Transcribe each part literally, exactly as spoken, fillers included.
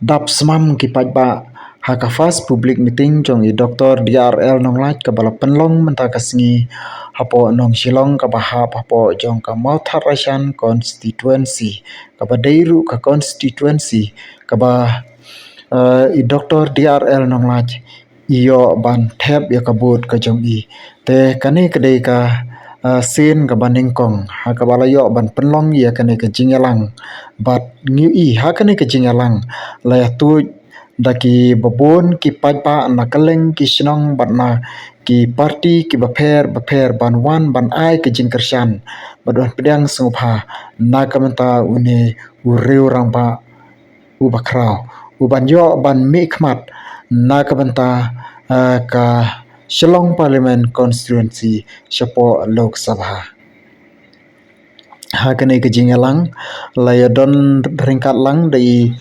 dap smam ki paidbah ha ka first public meeting jong i Doctor D R L Nonglait kaba la pynlong mynta ka sngi hapoh Nongshillong kaba hap hapoh jong ka Mawthadraishan constituency kaba dei ruh ka constituency kaba, eh, i Doctor D R L Nonglait i ïoh ban thep ïa ka vote ka jong i. Te kane ka dei ka, ah, sien kaba nyngkong ha kaba la ïoh ban pynlong ïa kane ka jingïalang. Bad ngi ïohi ha kane ka jingïalang la ïathuh da kiba bun ki paidbah na kylleng ki shnong bad na ki parti kiba pher bapher ban wan ban ai ka jingkyrshan bad ban pdiang sngewbha na ka bynta une u riew rangbah uba khraw uban ïoh ban mihkhmat na ka bynta, eh, ka Shillong Parliament Constituency shapoh Lok Sabha. Ha kane ka jingïalang la ïadon ryngkat lang da i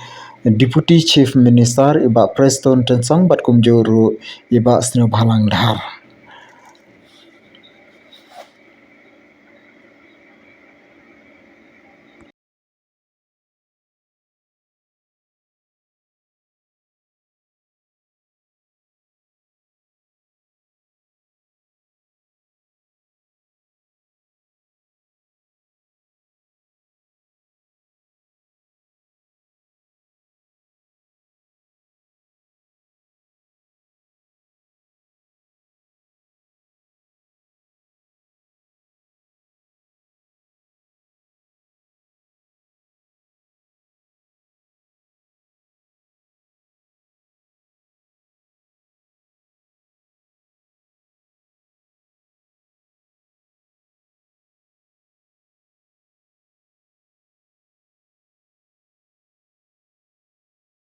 Deputy Chief Minister i Bah Prestone Tynsong bad kumjuh ruh i Bah Sniawbhalang Dhar.